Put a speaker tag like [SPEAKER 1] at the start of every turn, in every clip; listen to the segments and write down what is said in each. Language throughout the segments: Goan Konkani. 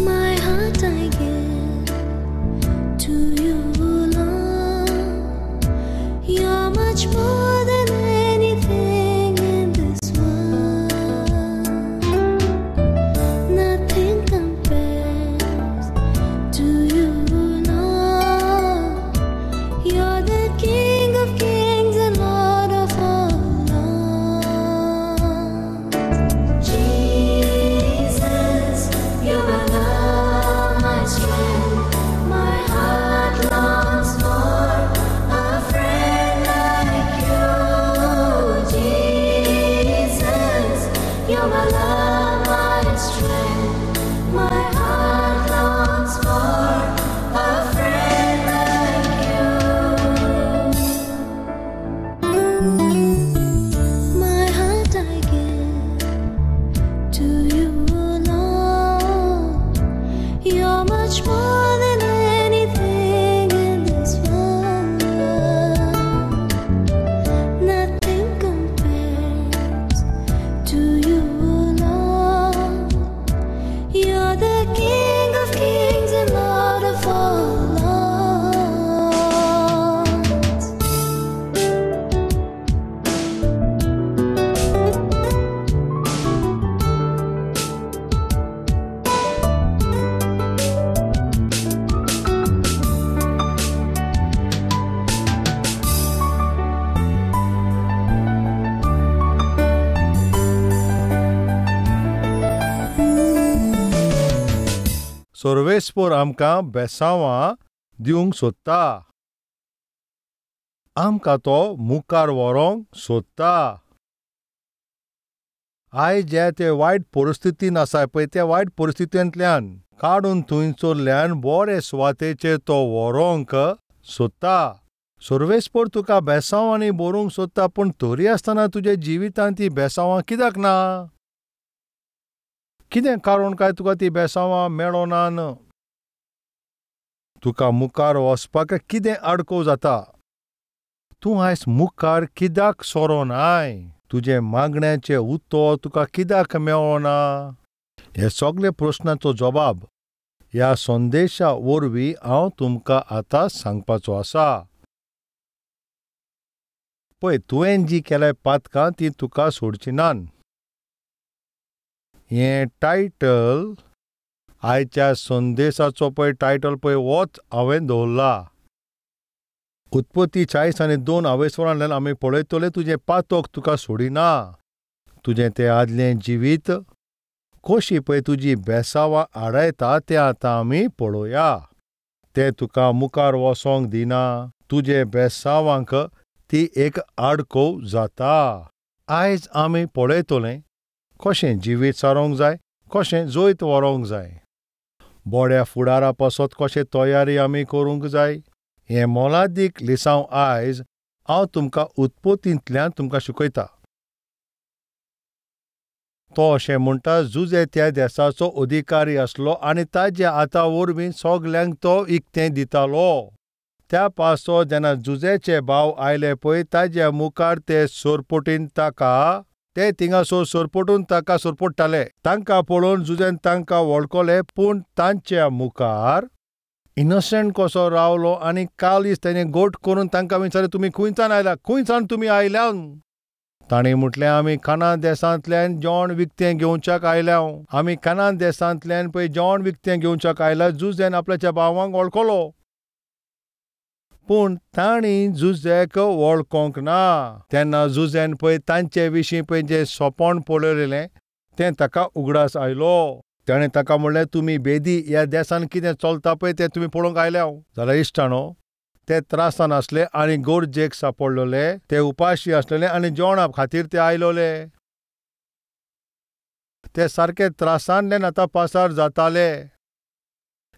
[SPEAKER 1] My heart I give to you, Lord. You're much more than anything in this world. Nothing compares to you, Lord. You're the King of kings and Lord of all lords. Jesus, you're my love, my strength. My heart longs for a friend like you. Jesus, you're my love, my strength. My heart longs for a friend like you. My heart I give to you, Lord. You're much more than anything in this world. Nothing compares to you, Lord. You're the King of kings and Lord of all lords.
[SPEAKER 2] सर्वेस्पोर आमकां बेसांवां दिवंक सोदता, आमकां तो मुखार व्हरोंक सोदता. आयज जे ते वायट परिस्थितीन आसा पळय, त्या वायट परिस्थितींतल्यान काडून थंयसरल्यान बरे सुवातेचेर तो व्हरोंक सोदता. सर्वेस्पोर तुका बेसांवांनी भरूंक सोदता, पूण तरी आसतना तुज्या जिवितांत ती बेसांवां कित्याक ना? कितें कारण काय तुका ती बेसांवां मेळोना? तुका मुखार वचपाक कितें आडको जाता? तूं आयज मुखार कित्याक सरोनाय? तुजें मागण्याचें उतर तुका कित्याक मेळना? हे सगळे प्रस्नाचो जबाब ह्या संदेशा वरवीं हांव तुमकां आतां सांगपाचो आसा. पळय, तुवें जी केल्या पातकां ती तुका सोडची नात. हें टायटल आयच्या संदेशाचो पळय टायटल पळय होच हांवें दवरला. उत्पत्ती 40:2 आवेस्वरांतल्यान आमी पळयतले, तुजें पातक तुका सोडिना. तुजें तें आदलें जिवीत कशी पळय तुजी बेसांवां आडायता तें आतां आमी पळोवया. तें तुका मुखार वचोंक दिना. तुजे बेसांवांक ती एक आडकोव जाता. आयज आमी पळयतले कशें जिवीत सारोंक जाय, कशें जैत व्हरोंक जाय, बऱ्या फुडारा पासत कशें तयारी आमी करूंक जाय. हें मोलादीक लिसांव आयज हांव तुमकां उत्पत्तींतल्यान तुमकां शिकयता. तो अशें म्हणटा, जुजे त्या देसाचो अधिकारी आसलो आनी ताज्या हाता वरवीं सगल्यांक तो इकतें दितालो. त्या पासो जेन्ना जुजेचे भाव आयले पळय, ताज्या मुखार ते सरपटीन ताका ते थिंगासर सरपटून ताका सरपडटाले. तांकां पळोवन जुजेन तांकां वळखले, पूण तांच्या मुखार इनोसंट कसो रावलो आनी कालीस तेणें गोट करून तांकां विचारलें, तुमी खंयच्यान आयला, खंयच्यान तुमी आयल्या? ताणें म्हटलें, आमी कानान देसांतल्यान जेवण विकतें घेवच्याक आयल्या. आमी कानान देसांतल्यान पळय जेवण विकतें घेवच्याक आयल्या. जुजेन आपल्याच्या भावांक वळखलो, पूण तांणी जुजेक वळखोंक ना. तेन्ना जुजेन पळय तांचे विशीं पळय जें सोंपण पळयलें तें ताका उगडास आयलो. ताणें ताका म्हणलें, तुमी बेदी ह्या देसान कितें चलता पळय तें तुमी पळोवंक आयल्या. जाल्यार इश्टानो, ते त्रासान आसले आनी गरजेक सापडलेले, ते उपाशी आसलेले आनी जेवणा खातीर ते आयलोले. ते सारके त्रासांतल्यान आतां पासार जाताले.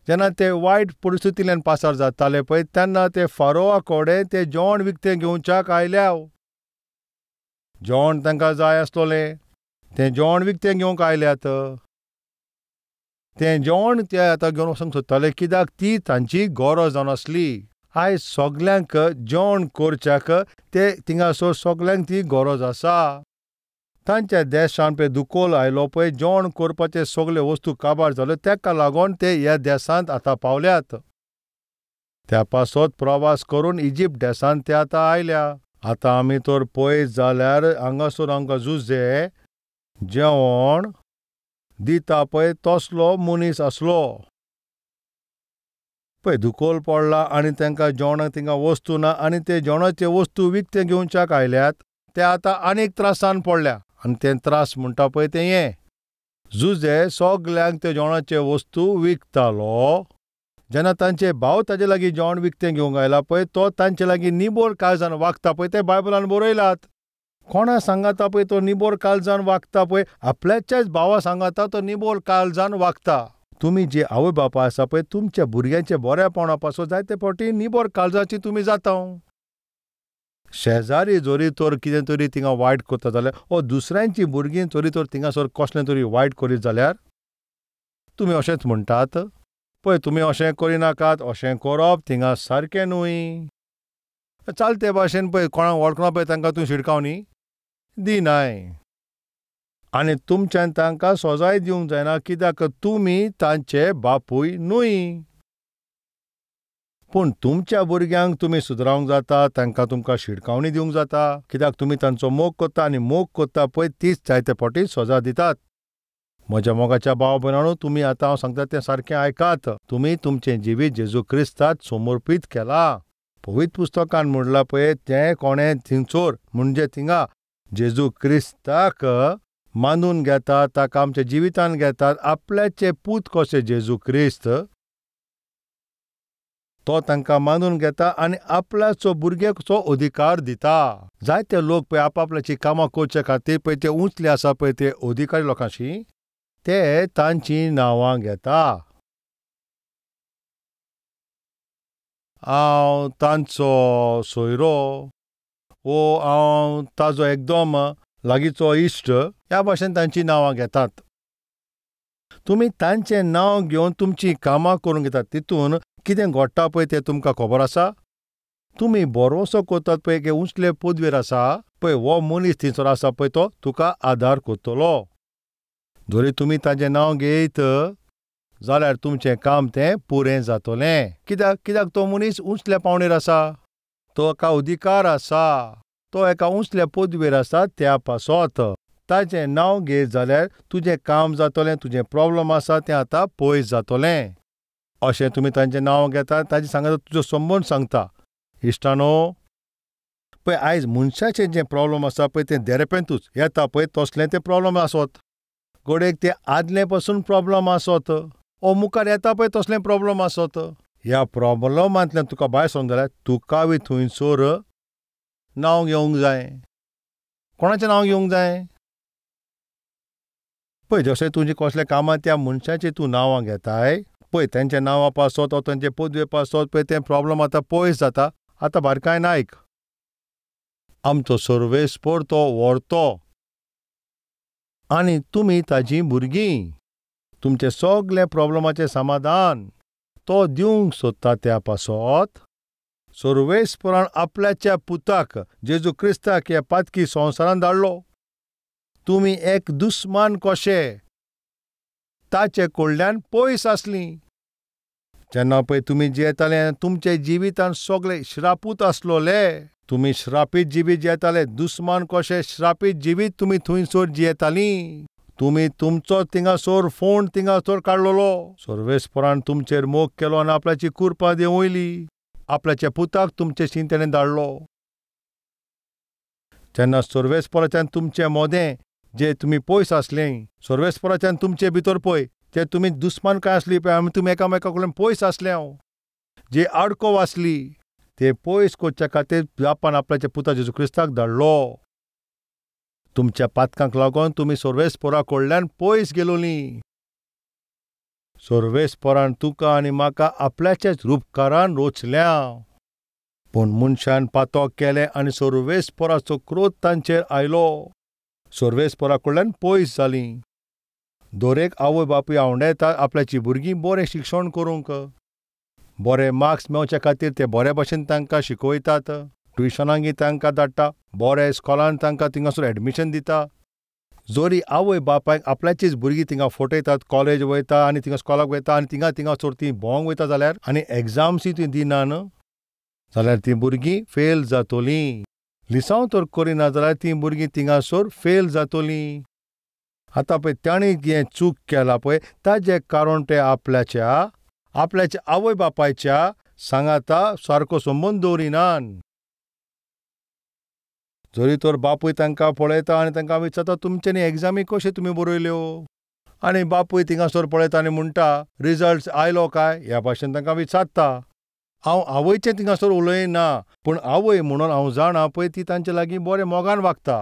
[SPEAKER 2] जेन्ना ते वायट परिस्थितींतल्यान पासार जाताले पळय, तेन्ना ते फारोआ कडेन ते जेवण विकतें घेवच्याक आयल्या. जेवण तांकां जाय आसलोलें, तें जेवण विकतें घेवंक आयल्यात. तें जेवण ते आतां घेवन वचूंक सोदताले, कित्याक ती तांची गरज जावन आसली. आयज सगल्यांक जेवण करच्याक ते थिंगासर सगल्यांक ती गरज आसा. तांच्या देशान पळय दुकोल आयलो पळय, जेवण करपाचे सगळे वस्तू काबार जाल्यो, तेका लागून ते ह्या देशांत आतां पावल्यात. त्या पासत प्रवास करून इजिप्त देशांत ते आतां आयल्या. आतां आमी तर पळयत जाल्यार हांगासर आमकां जुजे जेवण दिता पळय तसलो मनीस आसलो. पळय दुकोल पडला आनी तांकां जेवणाक थिंगा वस्तू ना आनी ते जेवणाचे वस्तू विकते घेवच्याक आयल्यात. ते आतां आनीक त्रासान पडल्या आनी ते त्रास म्हणटा पळय तें हें, जुजे सगल्यांक ते जेवणाचे वस्तू विकतालो. जेन्ना तांचे भाव ताजे लागीं जेवण विकतें घेवंक आयला पळय, तो तांचे लागीं निबोर काळजान वागता पळय, तें बायबलान बरयलात. कोणा सांगाता पळय तो निबोर काळजान वागता पळय, आपल्याच्याच भावा सांगाता तो निबोर काळजान वागता. तुमी जे आवय बापाय आसा पळय, तुमच्या भुरग्यांचे बरेपणा पासून जायते फावटी निबोर काळजाची तुमी जाता. शेजारी जरी तर कितें तरी थिंगा वायट करता जाल्यार ओ दुसऱ्यांची भुरगीं जरी तर थिंगासर कसलें तरी वायट करीत जाल्यार तुमी अशेंच म्हणटात पळय तुमी अशें करिनाकात, अशें करप थिंगा सारकें न्हय. चलते भाशेन पळय कोणाक वळखना पळय तांकां तूं शिडकावणी दिनाय आनी तुमच्यान तांकां सजाय दिवंक जायना, कित्याक तुमी तांचे बापूय न्हय. पूण तुमच्या भुरग्यांक तुमी सुदरावंक जाता, तांकां तुमकां शिडकावणी दिवंक जाता, कित्याक तुमी तांचो मोग करता आनी मोग करता पळय तीच जायते फावटी सजा दितात. म्हज्या मोगाच्या भाव भयणांनो, तुमी आतां हांव सांगता तें सारकें आयकात. तुमी तुमचें जिवीत जेजू क्रिस्ताक समर्पीत केलां. पवित्र पुस्तकान म्हणलां पळय, तें कोणें थिंगसर म्हणजे थिंगा जेजू क्रिस्ताक मानून घेतात, ताका आमच्या जिवितान घेतात, आपल्याचे पूत कशे जेजू क्रिस्त तो तांकां मानून घेता आनी आपल्याचो भुरग्याचो अधिकार दिता. जायते लोक पळय आपापल्याची कामां करचे खातीर पळय ते उंचले आसा पळय ते अधिकारी लोकांशी ते तांची नांवां घेता. हांव तांचो सोयरो वो हांव ताजो एकदम लागींचो इश्ट ह्या भाशेन तांची नांवां घेतात. तुमी तांचें नांव घेवन तुमचीं कामां करून घेतात. तितून कितें घडटा पळय तें तुमकां खबर आसा. तुमी भरवंसो करतात पळय की उंचले पदवेर आसा पळय हो मनीस थंयसर आसा पळय तो तुका आदार करतलो. जरी तुमी ताजें नांव घेयत जाल्यार तुमचें काम तें पुरें जातलें. कित्याक कित्याक तो मनीस उंचल्या पावणेर आसा, तो एका अधिकार आसा, तो एका उंचल्या पदवेर आसा. त्या पासत ताजें नांव घेयत जाल्यार तुजें काम जातलें, तुजें प्रॉब्लम आसा तें आतां पयस जातलें. अशें तुमी तांचें नांव घेता, ताजें सांगता, तुजो संबंद सांगता. इश्टानो पळय आयज मनशाचें जें प्रॉब्लम आसा पळय तें देरेपेंतूच येता पळय तसलें तें प्रॉब्लम आसत, घडयेक तें आदलें पसून प्रॉब्लम आसत ओ मुखार येता पळय तसलें प्रॉब्लम आसत. ह्या प्रॉब्लमांतल्यान तुका भायर सरूंक जाल्यार तुका बी थंयसर नांव घेवंक जाय. कोणाचें नांव घेवंक जाय? पळय जशें तुजें कसलें कामां त्या मनशाचें तूं नांवां घेताय पळय तेंच्या नांवा पासत ओ तेंचे पदवे पासत पळय तें प्रॉब्लम आतां पयस जाता. आतां बारकायेन आयक, आमचो सर्वेस्पर तो व्हरतो आनी तुमी ताजीं भुरगीं. तुमचें सगळें प्रॉब्लमाचें समाधान तो दिवंक सोदता. त्या पासत सर्वेस्परान आपल्याच्या पुताक जेजू क्रिस्ताक ह्या पातकी संवसारान धाडलो. तुमी एक दुस्मान कशे ताचे कडल्यान पयस आसलीं. जेन्ना पळय तुमी जियेताले तुमच्या जिवितान सगळे श्रापूत आसलोले, तुमी श्रापीत जिवीत जियेताले, दुस्मान कशे श्रापीत जिवीत तुमी थंयसर जियेतालीं. तुमी तुमचो थिंगासर फोंड थिंगासर काडलोलो. सर्वेस्परान तुमचेर मोग केलो आनी आपल्याची कुरपा देंवयली, आपल्याच्या पुताक तुमचे शिंतेणें धाडलो. जेन्ना सर्वेस्पराच्यान तुमचे मोदें जे तुमी पयस आसले, सर्वेस्पराच्यान तुमचे भितर पळय जे तुमी दुस्मान काय आसली पळय आमी तुमी एकामेका कडल्यान पयस आसले, हांव जे आडको आसली ते पयस करच्या खातीर बापान आपल्याच्या पुता जेजू क्रिस्ताक धाडलो. तुमच्या पातकांक लागून तुमी सर्वेस्परा कडल्यान पयस गेलोलीं. सर्वेस्परान तुका आनी म्हाका आपल्याच्याच रुपकारान रोचल्या. पूण मनशान पातक केलें आनी सर्वेस्पराचो क्रोध तांचेर आयलो. सर्वेस्परा कडल्यान पयस जालीं. दरेक आवय बापूय आंवडेतात आपल्याची भुरगीं बरें शिक्षण करूंक, बरे मार्क्स मेळच्या खातीर ते बरे भशेन तांकां शिकयतात, ट्युशनांक तांकां धाडटा, बरे इस्कॉलान तांकां थिंगासर एडमिशन दिता. जोरी आवय बापायक आपल्याचीच भुरगीं थिंगा फटयतात, कॉलेज वयता आनी थिंगा स्कॉलाक वयता आनी थिंगा थिंगा सोड तीं भोंवंक वयता जाल्यार आनी एग्जाम्सूय तीं दिना न्हू जाल्यार तीं भुरगीं फेल जातोलीं. लिसांव तर करिना जाल्यार तीं भुरगीं थिंगासर फेल जातोलीं. आतां पळय ताणें जें चूक केला पळय ताजें कारण ते आपल्याच्या आपल्याच्या आवय बापायच्या सांगाता सारको संबंद दवरिनान. जरी तर बापूय तांकां पळयता आनी तांकां विचारता तुमच्यांनी एग्जामी कश्यो तुमी बरयल्यो, आनी बापूय थिंगासर पळयता आनी म्हणटा रिजल्ट आयलो काय ह्या भाशेन तांकां विचारता. हांव आवयचें थिंगासर उलयना पूण आवय म्हणून हांव जाणा पळय ती तांचे लागीं बरें मोगान वागता.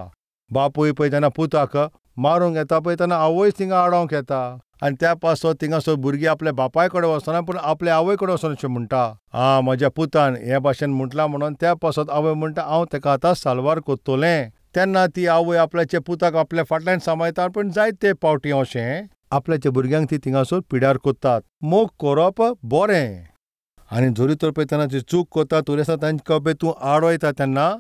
[SPEAKER 2] बापूय पळय तेन्ना पुताक मारूंक येता पळय तेन्ना आवयच थिंगा आडोवंक येता आनी त्या पासत थिंगासर भुरगीं आपल्या बापाय कडेन वचना पूण आपल्या आवय कडेन वचोन अशें म्हणटा, आं म्हज्या पुतान हे भाशेन म्हटलां म्हणून त्या पासत आवय म्हणटा हांव तेका आतां साल्वार कोत्तोलें. तेन्ना ती आवय आपल्याच्या पुताक आपल्या फाटल्यान सांबाळटा पूण जायते पावटी अशें आपल्याच्या भुरग्यांक ती थिंगासर पिड्यार कोत्तात. मोग करप बरें आनी जरी तर पळय तेन्ना ती चूक कोत्ता तरी आसतना तांकां पळय तूं आडयता तेन्ना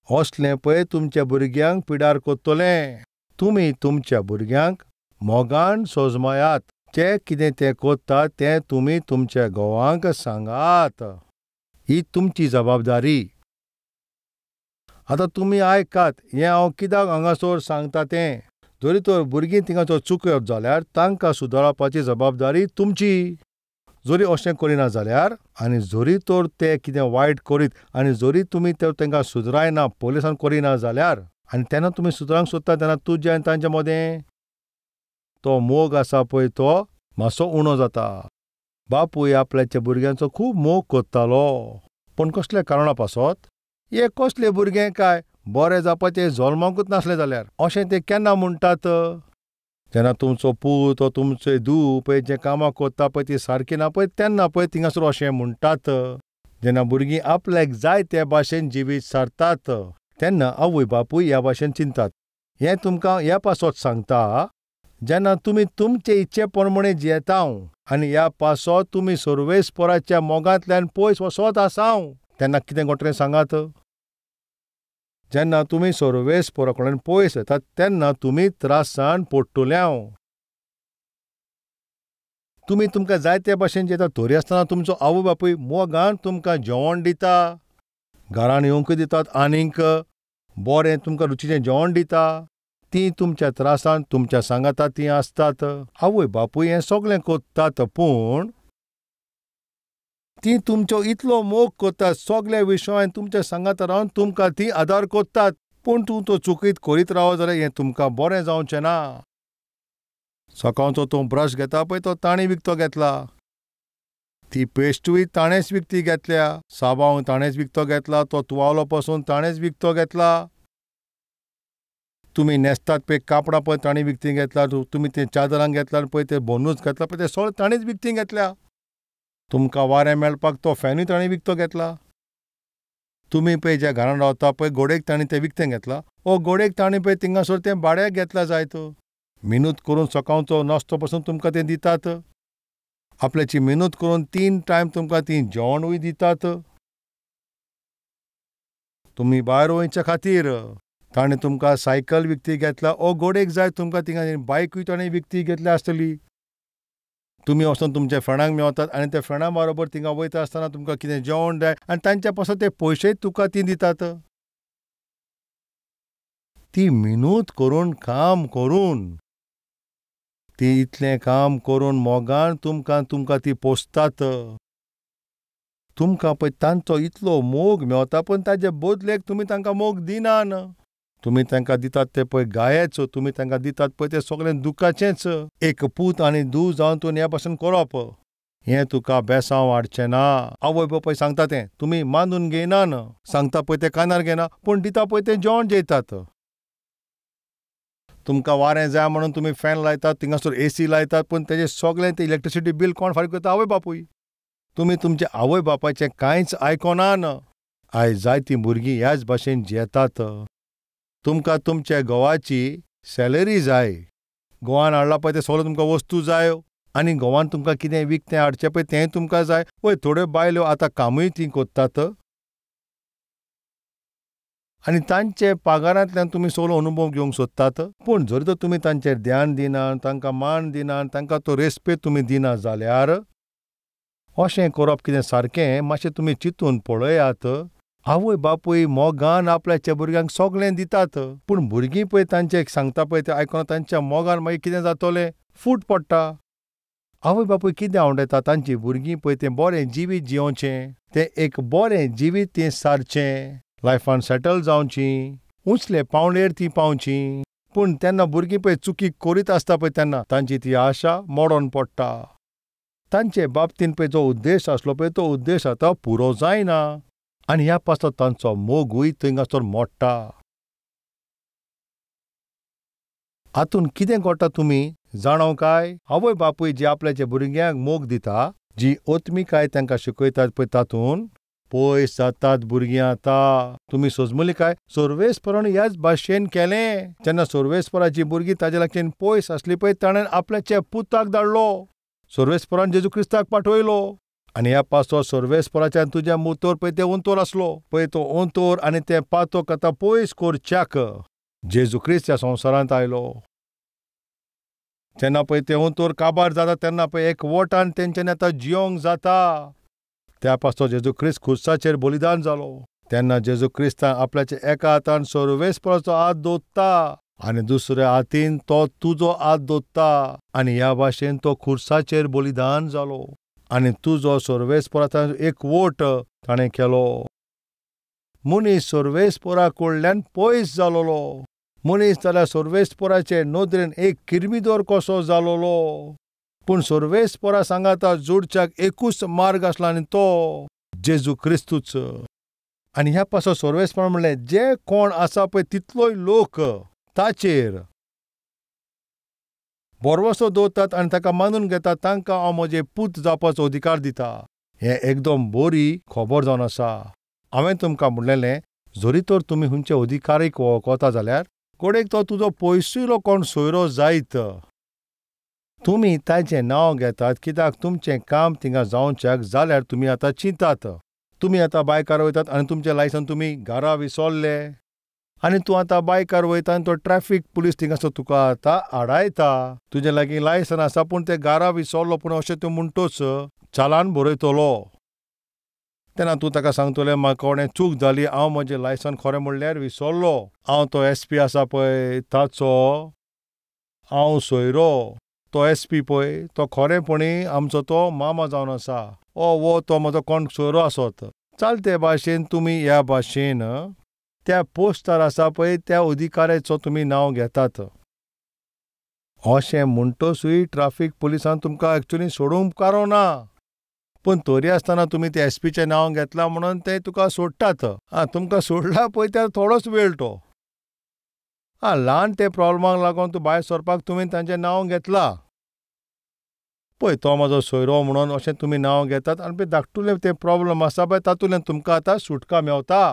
[SPEAKER 2] असलें पळय तुमच्या भुरग्यांक पिड्यार कोत्तोलें. तुमी तुमच्या भुरग्यांक मोगान सोजमायात, जें कितें तें कोत्ता तें तुमी तुमच्या घोवांक सांगात, ही तुमची जबाबदारी. आतां तुमी आयकात हें हांव कित्याक हांगासर सांगता तें. जरी तर भुरगीं थिंगासर चुकयत जाल्यार तांकां सुदारपाची जबाबदारी तुमची. जरी अशें करिना जाल्यार आनी जरी तर ते कितें वायट करीत आनी जरी तुमी ते तांकां सुदरायना पोलिसान करिना जाल्यार आनी तेन्ना तुमी सुदरांक सोदता तेन्ना तुजें आनी तांचे मदें तो मोग आसा पळय तो मातसो उणो जाता. बापूय आपल्याच्या भुरग्यांचो खूब मोग कोत्तालो पूण कसल्या कारणा पासत हे कसले भुरगे काय बरें जावपाचें जल्माकूच नासलें जाल्यार अशें ते केन्ना म्हणटात. जेन्ना तुमचो पूत वो तुमचे धूव पळय जें कामां कोत्ता पळय ती सारकी ना पळय तेन्ना पळय थिंगासर अशें म्हणटात. जेन्ना भुरगीं आपल्याक जाय त्या भाशेन जिवीत सारतात तेन्ना आवय बापूय ह्या भाशेन चिंतात. हें तुमकां ह्या पासत सांगता जेन्ना तुमी तुमचे इच्छे प्रमाणे जियेता आनी ह्या पासत तुमी सर्वेस्पराच्या मोगांतल्यान पयस वचत आसाव तेन्ना कितें घडटलें सांगात. जेन्ना तुमी सर्वेस्परा कडेन पयस वतात तेन्ना तुमी त्रासान पडटले. तुमी तुमकां जाय त्या भाशेन जियेता तरी आसतना तुमचो आवय बापूय मोगान तुमकां जेवण दिता, घरान येवंकूय दितात आनीक बरें तुमकां रुचीचें जेवण दिता. तीं तुमच्या त्रासान तुमच्या सांगाता तीं आसतात. आवय बापूय हें सगळें कोत्तात पूण तीं तुमचो इतलो मोग कोत्तात सगल्या विशयान तुमच्या सांगाता रावन तुमकां तीं आदार कोत्तात पूण तूं तो चुकीत करीत रावत जाल्यार हें तुमकां बरें जावचें ना. सकाळचो तूं ब्रश घेता पळय तो ताणें विकतो घेतला, ती पेस्टूय ताणेंच विकती घेतल्या, साबांव ताणेंच विकतो घेतला, तो तुवालो पसून ताणेंच विकतो घेतला. तुमी न्हेसतात पळय कापडां पळय ताणें विकती घेतला, तुमी ते चादरांक घेतला पळय ते बोनूच घेतला पळय ते सगळें ताणेंच विकती घेतल्या. तुमकां वारें मेळपाक तो फॅनूय ताणें विकतो घेतला. तुमी पळय ज्या घरान रावता पळय गोडेक ताणें तें विकतें घेतला, ओ गोडेक ताणें पळय थिंगासर तें भाड्याक घेतला जायत. मिनूत करून सकाळचो नाश्तो पसून तुमकां तें दितात, आपल्याची मिनूत करून 3 टायम तुमकां तीं जेवणूय दितात. तुमी भायर वयच्या खातीर ताणें तुमकां सायकल विकती घेतला, ओ गोडेक जाय तुमकां थिंगा बायकूय ताणें विकती घेतल्या आसतली. तुमी वचून तुमच्या फ्रेंडांक मेवतात आनी त्या फ्रेंडां बरोबर थिंगा वयता आसतना तुमकां कितें जेवण जाय आनी तांच्या पासत ते पयशेय तुका तीं दितात. ती मिनूत करून काम करून ती इतलें काम करून मोगान तुमकां तुमकां ती पोसतात. तुमकां पळय तांचो इतलो मोग मेवता पूण ताजे बदलेक तुमी तांकां मोग दिनान. तुमी तांकां दितात ते पळय गायेच, तुमी तांकां दितात पळय ते सगळें दुखाचेंच. एक पूत आनी धूव जावन तूं ह्या भाशेन करप हें तुका बेसांव हाडचें ना. आवय बापूय सांगता तें तुमी मानून घेयनान, सांगता पळय तें कानार घेयना पूण दिता पळय तें जेवण जेयतात. तुमकां वारें जाय म्हणून तुमी फॅन लायतात, थिंगासर एसी लायतात पूण तेजें सगळें तें इलेक्ट्रिसिटी बील कोण फारीक करता? आवय बापूय. तुमी तुमच्या आवय बापायचें कांयच आयकोनान. आयज जायतीं भुरगीं ह्याच भाशेन जियेतात. तुमकां तुमच्या घोवाची सॅलरी जाय, गोवान हाडला पळय तें सगळें तुमकां वस्तू जाय आनी गोवान तुमकां कितें विकतें हाडचें पळय तेंय तुमकां जाय. वय थोड्यो बायलो आतां कामूय तीं कोत्तात. आनी तांचे पागारांतल्यान तुमी सगलो अनुभव घेवंक सोदतात. पूण जर तर तुमी तांचेर ध्यान दिना, तांकां मान दिना, तांकां तो रेस्पेद तुमी दिना जाल्यार अशें करप कितें सारकें? मातशें तुमी चिंतून पळयात. आवय बापूय मोगान आपल्याच्या भुरग्यांक सगळें दितात, पूण भुरगीं पळय तांचें सांगता पळय तें आयकना. तांच्या मोगान मागीर कितें जातलें? फूट पडटा. आवय बापूय कितें आवडटा? तांची भुरगीं पळय तें बरें जिवीत जियोवचें, तें एक बरें जिवीत तें सारचें, लायफान सेटल जावचीं, उंचले पावंडेर तीं पावचीं. पूण तेन्ना भुरगीं पळय चुकी करीत आसता पळय तेन्ना तांची ती आशा मोडोन पडटा. तांचे बाबतीन पळय जो उद्देश आसलो पळय तो उद्देश आतां पुरो जायना आनी ह्या पासत तांचो मोगूय थंयसर मोडटा. हातून कितें घडटा तुमी जाणाव काय? आवय बापूय जी आपल्याच्या भुरग्यांक मोग दिता, जी ओत्मिकाय तांकां शिकयतात पळय तातूंत पयस जातात भुरगीं. आतां तुमी सोजमली काय? सर्वेस्परान ह्याच भाशेन केलें. जेन्ना सर्वेस्पराची भुरगीं ताजे लागच्यान पयस आसली पळय ताणें आपल्याच्या पुताक धाडलो, सर्वेस्परान जेजू क्रिस्ताक पाठवयलो. आनी ह्या पासो सर्वेस्पराच्यान तुज्या मुतोर पळय तें उंतोर आसलो पळय तो उंतोर आनी तें पातोक आतां पयस करच्याक जेजू क्रिस्त ह्या संवसारांत आयलो. जेन्ना पळय तें उंतोर काबार जाता तेन्ना पळय एक वटान तेंच्यांनी आतां जियोंक जाता. त्या पासतो जेजू क्रिस्त खुर्साचेर बलिदान जालो. तेन्ना जेजू क्रिस्तान आपल्याच्या एका हातान सर्वेस्पराचो हात दोत्ता आनी दुसऱ्या हातीन तो तुजो हात दोत्ता आनी ह्या भाशेन तो खुर्साचेर बलिदान जालो आनी तुजो सर्वेस्पराचो एक वोट ताणें केलो. मनीस सर्वेस्परा कडल्यान पयस जालोलो. मनीस जाल्यार सर्वेस्पराचे नदरेन एक किर्मिदोर कसो जालोलो. पूण सर्वेस्परा सांगाता जोडच्याक एकूच मार्ग आसलो आनी तो जेजू क्रिस्तूच. आनी ह्या पासत सर्वेस्परान म्हणलें, जे कोण आसा पळय तितलोय लोक ताचेर भरवसो दवरतात आनी ताका मानून घेतात तांकां हांव म्हजे पूत जावपाचो अधिकार दिता. हें एकदम बरी खबर जावन आसा. हांवें तुमकां म्हणलेलें, जरी तर तुमी खंयचे अधिकारीक वळखता जाल्यार घडयेक तो तुजो पयसुलो कोण सोयरो जायत, तुमी ताचें नांव घेतात कित्याक तुमचें काम थिंगा जावच्याक जाल्यार तुमी आतां चिंतात. तुमी आतां बायकार वयतात आनी तुमचें लायसन तुमी घरा विसरले आनी तूं आतां बायकार वयता आनी तो ट्रॅफीक पुलीस थिंगासर तुका आतां आडायता. तुजें लागीं लायसन आसा पूण तें घरा विसरलो पूण अशें तूं म्हणटोच चालान बरयतलो. तेन्ना तूं ताका सांगतलें, म्हाका कोणें चूक जाली, हांव म्हजें लायसन खरें म्हणल्यार विसरलो, हांव तो एस पी आसा पळय ताचो हांव सोयरो, तो एस पी पळय तो खरेंपणी आमचो तो मामा जावन आसा, ओ वो तो म्हजो कोण सोयरो आसत. चलते भाशेन तुमी ह्या भाशेन त्या पोस्टार आसा पळय त्या अधिकाऱ्याचो तुमी नांव घेतात. अशें म्हणटसूय ट्राफीक पुलिसान तुमकां एक्चुली सोडूंक कारोना, पूण तरी आसतना तुमी ते एस पीचें नांव घेतलां म्हणून ते तुका सोडटात. आं, तुमकां सोडला पळय त्या थोडोच वेळ तो आं ल्हान ते प्रॉब्लमाक लागून तूं भायर सरपाक तुमी तांचें नांव घेतलां पळय तो म्हजो सोयरो म्हणून अशें तुमी नांव घेतात आनी पळय धाकटुलें तें प्रॉब्लम आसा पळय तातूंतल्यान तुमकां आतां सुटका मेवता.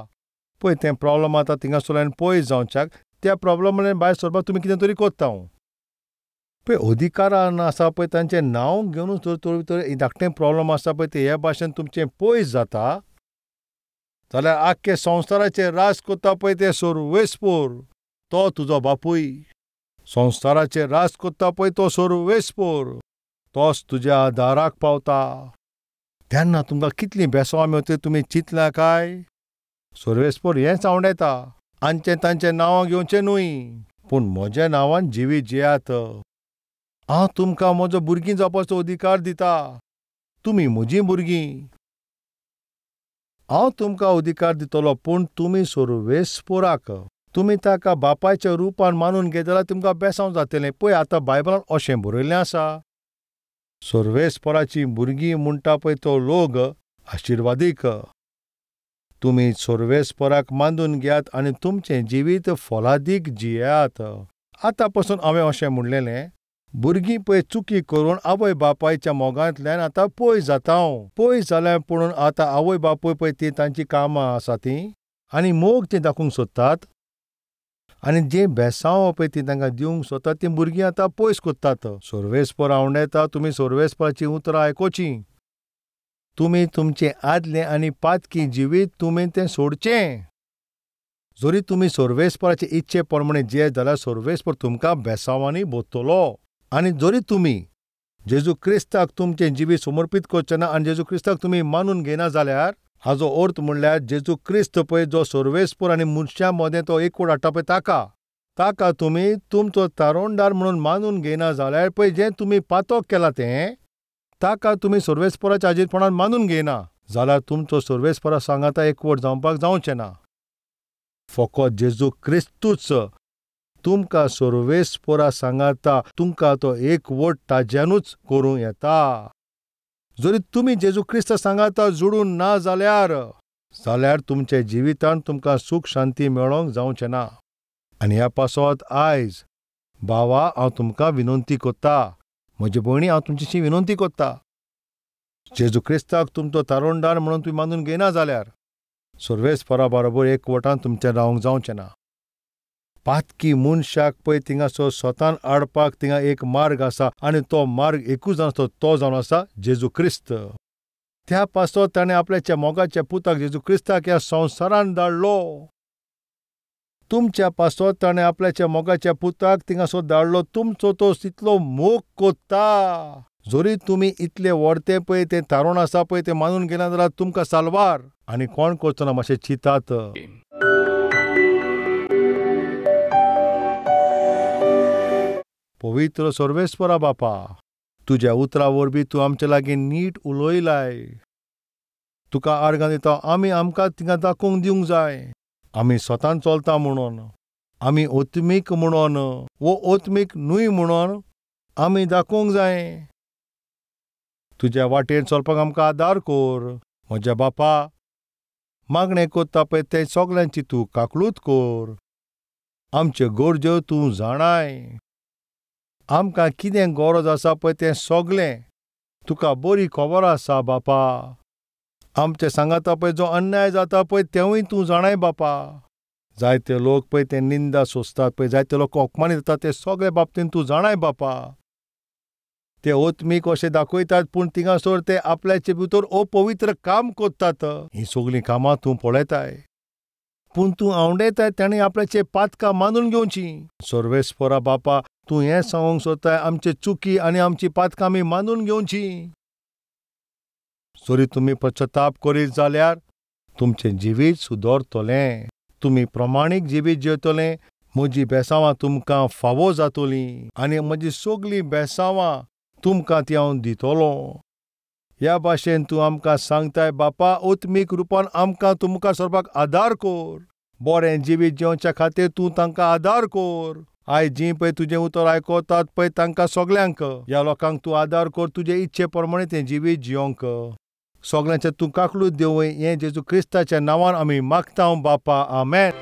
[SPEAKER 2] पळय तें प्रॉब्लम आतां थिंगासरल्यान पयस जावच्याक त्या प्रॉब्लमांतल्यान भायर सरपाक तुमी कितें तरी करता. पळय अधिकारान आसा पळय तांचें नांव घेवनूच तर भितर धाकटें प्रॉब्लम आसा पळय तें हे भाशेन तुमचें पयस जाता जाल्यार आख्खे संवसाराचेर राज करता पळय तें सर्वेस्पोर तो तुजो बापूय. संवसाराचेर राज करता पळय तो सर्वेस्पोर तोच तुज्या दाराक पावता. तेन्ना तुमकां कितलीं बेसवां मेवतलीं तुमी चिंतलां काय? सर्वेस्पोर हेंच आवडटा, आमचें तांचें नांवां घेवचें न्हय, पूण म्हज्या नांवान जिवीत जियात. हांव तुमकां म्हजो भुरगीं जावपाचो अधिकार दिता, तुमी म्हजीं भुरगीं. हांव तुमकां अधिकार दितलो, पूण तुमी सर्वेस्पोराक तुमी ताका बापायच्या रुपान मानून घेत जाल्यार तुमकां बेसांव जातलें. पळय आतां बायबलान अशें बरयल्लें आसा, सर्वेस्पोराचीं भुरगीं म्हणटा पळय तो लोक आशिर्वादीक. तुमी सर्वेस्पोराक मानून घेयात आनी तुमचें जिवीत फलादीक जियात. आतां पसून हांवें अशें म्हणलेलें, भुरगीं पळय चुकी करून आवय बापायच्या मोगांतल्यान आतां पयस जाता. पयस जाल्यार पुणून आतां आवय बापूय पळय तीं तांचीं कामां आसा तीं आनी मोग तीं दाखोवंक सोदतात आनी जें बेसांव पळय तीं तांकां दिवंक सोदतात तीं भुरगीं आतां पयस करतात. सर्वेस्पोर आवडटा, तुमी सर्वेस्पोराचीं उतरां आयकुचीं. तुमी तुमचें आदलें आनी पातकी जिवीत तुमी तें सोडचें. जरी तुमी सर्वेस्पराचे इच्छे प्रमाणे जियेत जाल्यार सर्वेस्पर तुमकां बेसांवांनी भरतलो. आनी जरी तुमी जेजू क्रिस्ताक तुमचें जिवीत समर्पीत करचें ना आनी जेजू क्रिस्ताक तुमी मानून घेयना जाल्यार हाजो अर्थ म्हणल्यार जेजू क्रिस्त पळय जो सर्वेस्पर आनी मनशां मदें तो एकवट हाडटा पळय ताका ताका तुमी तुमचो तारोणदार म्हणून मानून घेयना जाल्यार पळय जें तुमी पातक केलां तें ताका तुमी सर्वेस्पराच्या हाजीरपणान मानून घेयना जाल्यार तुमचो सर्वेस्परा सांगाता एकवट जावपाक जावचें ना. फकत जेजू क्रिस्तूच तुमकां सर्वेस्परा सांगाता तुमकां तो एकवट ताज्यानूच करूं येता. जरी तुमी जेजू क्रिस्त सांगाता जोडून ना जाल्यार जाल्यार तुमच्या जिवितांत तुमकां सूख शांती मेळोंक जावचें ना. आनी ह्या पासत आयज भावा हांव तुमकां विनंती करता, म्हजे भयणी हांव तुमच्याशी विनंती करता, जेजू क्रिस्ताक तुमचो तारोणदार म्हणून तुमी मानून घेयना जाल्यार सर्वेस्परा बरोबर एकवटान तुमचें रावंक जावचें ना. पातकी मनशाक पळय थिंगासर स्वतान हाडपाक थिंगा एक मार्ग आसा आनी तो मार्ग एकूच जावन आसा, तो जावन आसा जेजू क्रिस्त. त्या पासत ताणें आपल्याच्या मोगाच्या पुताक जेजू क्रिस्ताक ह्या संवसारान धाडलो. तुमच्या पासत ताणें आपल्याच्या मोगाच्या पुताक थिंगासर धाडलो. तुमचो तो तितलो मोग कोत्ता. जरी तुमी इतले व्हडते पळय तें तारोण आसा पळय तें मानून घेयना जाल्यार तुमकां साल्वार आनी कोण करचो ना. मातशें चिंतात. पवित्र सर्वेस्परा बापा, तुज्या उतरा वरवीं तूं आमचे लागीं नीट उलयलाय. तुका आर्गां दिता. आमी आमकां थिंगा दाखोवंक दिवंक जाय आमी स्वतान चलता म्हणून, आमी ओत्मीक म्हणून वो ओत्मीक न्हय म्हणून आमी दाखोवंक जाय. तुज्या वाटेर चलपाक आमकां आदार कर. म्हज्या बापा, मागणें करता पळय तें सगल्यांची तूं काकळूत कर. आमच्यो गरज्यो तूं जाणाय. आमकां कितें गरज आसा पळय तें सगळें तुका बरी खबर आसा बापा. आमचे सांगाता पळय जो अन्याय जाता पळय तेवूय तूं जाणाय बापा. जायते लोक पळय ते निंदा सोंसतात पळय, जायते लोक अपमानीत जातात ते सगळे बाबतीन तूं जाणाय बापा. ते ओत्मीक अशें दाखयतात पूण थिंगासर ते आपल्याचे भितर अपवित्र काम करतात. हीं सगळीं कामां तूं पळयताय पूण तूं आंवडेताय ताणें आपल्याचे पातकां मानून घेवचीं. सर्वेस्परा बापा, तूं हें सांगूंक सोदताय आमचे चुकी आनी आमची पातकां आमी मानून घेवचीं. जरी तुमी पश्चाताप करीत जाल्यार तुमचें जिवीत सुदरतलें, तुमी प्रमाणीक जिवीत जियेतलें. म्हजी बेसांवां तुमकां फावो जातलीं आनी म्हजी सगळीं बेसांवां तुमकां ती हांव दितलो. ह्या भाशेन तूं आमकां सांगताय बापा, ओत्मीक रुपान आमकां तूं मुखार सरपाक आदार कर. बरें जिवीत जिवच्या खातीर तूं तांकां आदार कर. आयज जीं पळय तुजें उतर आयकतात पळय तांकां सगल्यांक, ह्या लोकांक तूं आदार कर तुजे इच्छे प्रमाणे तें जिवीत जियोंक. सगल्यांचें तूं काकळूत देवय हें जेजू क्रिस्ताच्या नांवान आमी मागता बापा, आमेन.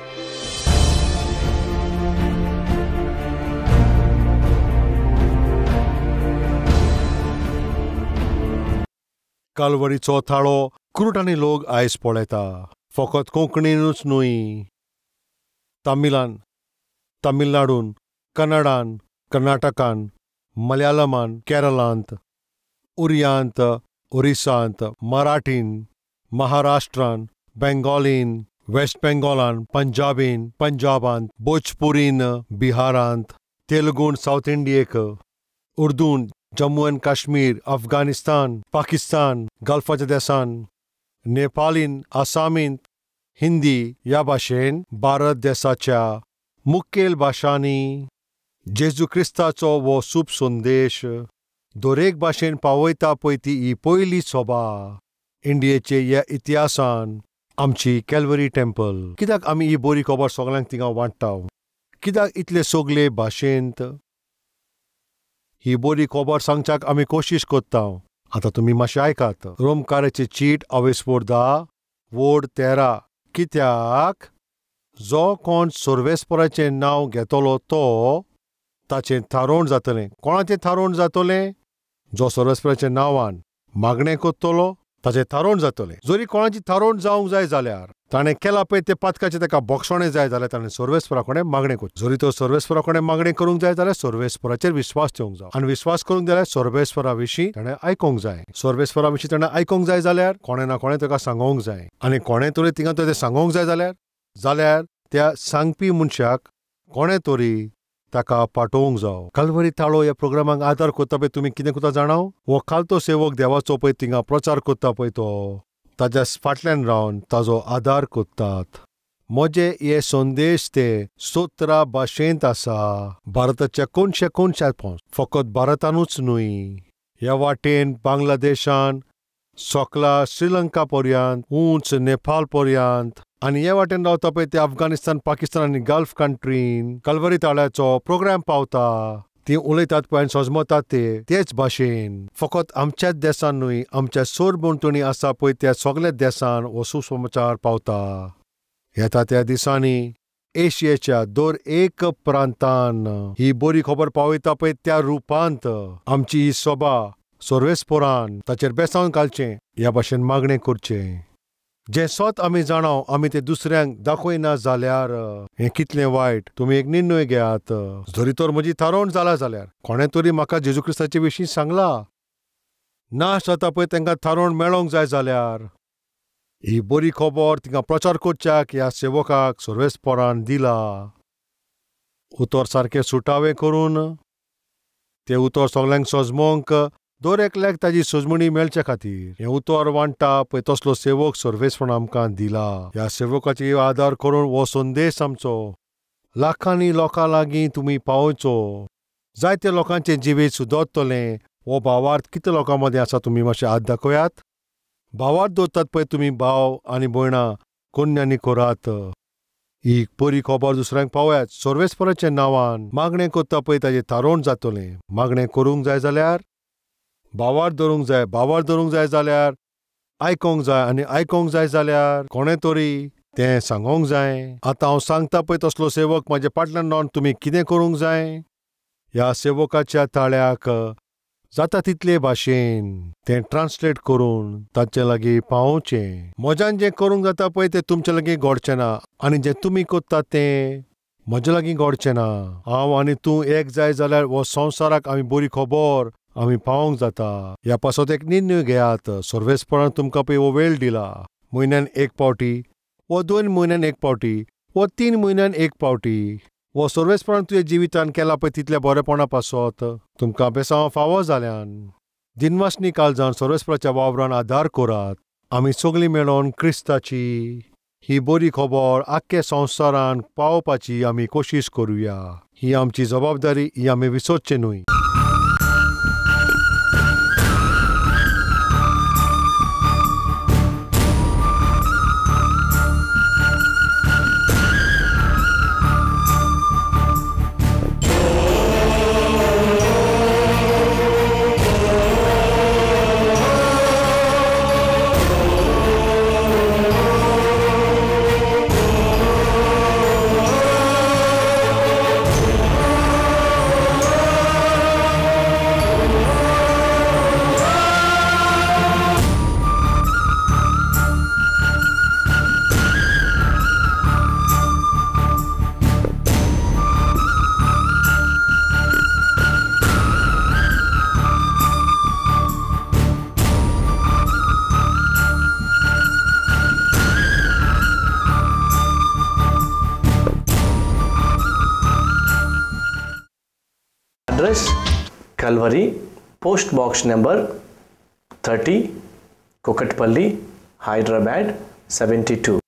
[SPEAKER 2] कालवरीचो थाळो क्रुटांनी लोक आयज पळयता. फकत कोंकणीनूच न्हय, तमिळान, तमिळनाडून, कन्नडान, कर्नाटकान, मलयाळमान, केरळांत, उरियांत, ओरिसांत, मराठीन, महाराष्ट्रान, बेंगॉलीन, वेस्ट बेंगॉलान, पंजाबीन, पंजाबांत, भोजपुरीन, बिहारांत, तेलुगून सावथ इंडियेक, उर्दून, जम्मू एंड काश्मीर, अफगाणिस्तान, पाकिस्तान, गल्फाच्या देसान, नेपालीन, आसामींत, हिंदी ह्या भाशेन भारत देसाच्या मुखेल भाशांनी जेजू क्रिस्ताचो हो सूप संदेश दरेक भाशेन पावयता पळय ती ही पयली सभा इंडियेचे ह्या इतिहासान आमची कॅलवरी टेम्पल. कित्याक आमी ही बरी खबर सगल्यांक थिंगा वांट्टा? कित्याक इतले सगले भाशेंत ही बरी खबर सांगच्याक आमी कोशिश करता? आतां तुमी मातशें आयकात. रोमकाराची चीट अवेस्पोर 10 वोड 13. कित्याक जो कोण सर्वेस्पराचें नांव घेतलो तो ताचें थारोवण जातलें. कोणाचें थारोवण जातलें? जो सर्वेस्पराच्या नांवान मागणें करतलो ताचें थारोवण जातलें. जरी कोणाची थारोवण जावंक जाय जाल्यार ताणें केलां पळय तें पातकाचें ताका बक्षणें जाय जाल्यार ताणें सर्वेस्परा कडेन मागणें करचें. जरी तो सर्वेस्परा कडेन मागणें करूंक जाय जाल्यार सर्वेस्पराचेर विस्वास ठेवंक जाय आनी विस्वास करूंक जाल्यार सर्वेस्परा विशीं ताणें आयकूंक जाय. सर्वेस्परा विशीं ताणें आयकूंक जाय जाल्यार कोणें ना कोणें ताका सांगोंक जाय आनी कोणें तरी थिंगा तें सांगोंक जाय जाल्यार त्या सांगपी मनशाक कोणें तरी ताका पाटोवंक जावो. कालवरी ताळो ह्या प्रोग्रामाक आदार कोत्ता पळय तुमी कितें कोत्ता जाणाव? हो खालतो सेवक देवाचो पळय थिंगा प्रचार कोत्ता पळय तो ताज्या फाटल्यान रावन ताजो आदार कोत्तात. म्हजे हे संदेश ते 17 भाशेंत आसा. भारताच्या कोनशे कोनशात पोंच, फकत भारतानूच न्हय, ह्या वाटेन बांगलादेशान सोकला श्रीलंका पर्यंत, उंच नेपाळ पर्यंत आनी हे वाटेन रावता पळय ते अफगाणिस्तान, पाकिस्तान आनी गल्फ कंट्रीन कलवरी ताळ्याचो प्रोग्राम पावता. ती उलयतात पळय आनी सजमतात ते तेच भाशेन. फकत आमच्याच देसान न्हय, आमच्या सरभोंवतणी आसा पळय त्या सगळ्या देसान हो सुसमाचार पावता. येता त्या दिसांनी एशियेच्या दर एक प्रांतान ही बरी खबर पावयता पळय त्या रुपांत आमची ही सभा सर्वेस्पोरान ताचेर बेसावन घालचें ह्या भाशेन मागणें करचें. जें सत आमी जाणाव आमी तें दुसऱ्यांक दाखयना जाल्यार हें कितलें वायट. तुमी एक निर्णय घेयात. जरी तर म्हजी थारोवण जाला जाल्यार कोणें तरी म्हाका जेजू क्रिस्ताचे विशीं सांगला ना जाता पळय तांकां थारोवण मेळोंक जाय जाल्यार ही बरी खबर तिंगा प्रचार करच्याक ह्या सेवकाक सर्वेस्पोरान दिला. उतर सारकें सुटावें करून तें उतर सगल्यांक सजमोंक दर एकल्याक ताजी सजमणी मेळचे खातीर हें उतर वांट्टा पळय तसलो सेवक सर्वेस्परान आमकां दिला. ह्या सेवकाची आदार करून हो संदेश आमचो लाखांनी लोकां लागीं तुमी पावोवचो. जायते लोकांचें जिवीत सुदरतलें. हो भावार्थ कितले लोकां मदें आसा तुमी मातशें हात दाखयात. भावार्थ दवरतात पळय तुमी भाव आनी भयणां कोन्यांनी करात. ही बरी खबर दुसऱ्यांक पावयात. सर्वेस्पराच्या नांवान मागणें करता पळय ताजें थारोवण जातलें. मागणें करूंक जाय जाल्यार भावार्थ धरूंक जाय, भावार्थ धरूंक जाय जाल्यार आयकोंक जाय आनी आयकोंक जाय जाल्यार कोणें तरी तें सांगोंक जाय. आतां हांव सांगता पळय तसलो सेवक म्हाज्या फाटल्यान रावन तुमी कितें करूंक जाय. ह्या सेवकाच्या ताळ्याक जाता तितले भाशेन तें ट्रान्सलेट करून तांचे लागीं पावोवचें. म्हज्यान जें करूंक जाता पळय तें तुमचे लागीं घडचें ना आनी जें तुमी करतात तें म्हज्या लागीं घडचें ना. हांव आनी तूं एक जाय जाल्यार हो संवसाराक आमी बरी खबर आमी पावोवंक जाता. ह्या पासत एक निर्णय घेयात. सर्वेस्परान तुमकां पळय हो वेळ दिला. म्हयन्यान एक पावटी वो 2 म्हयन्यान एक पावटी वो 3 म्हयन्यान एक पावटी वो सर्वेस्परान तुज्या जिवितान केला पळय तितल्या बरेपणा पासत तुमकां बेसांव फावो जाल्यान दिनवासनी काळजान सर्वेस्पराच्या वावरान आदार करात. आमी सगळीं मेळोन क्रिस्ताची ही बरी खबर आख्खे संवसारान पावोवपाची आमी कोशिश करुया. ही आमची जबाबदारी, ही आमी विसरचें न्हय.
[SPEAKER 3] Address Calvary, post box number 30, Kukatpally, Hyderabad 72.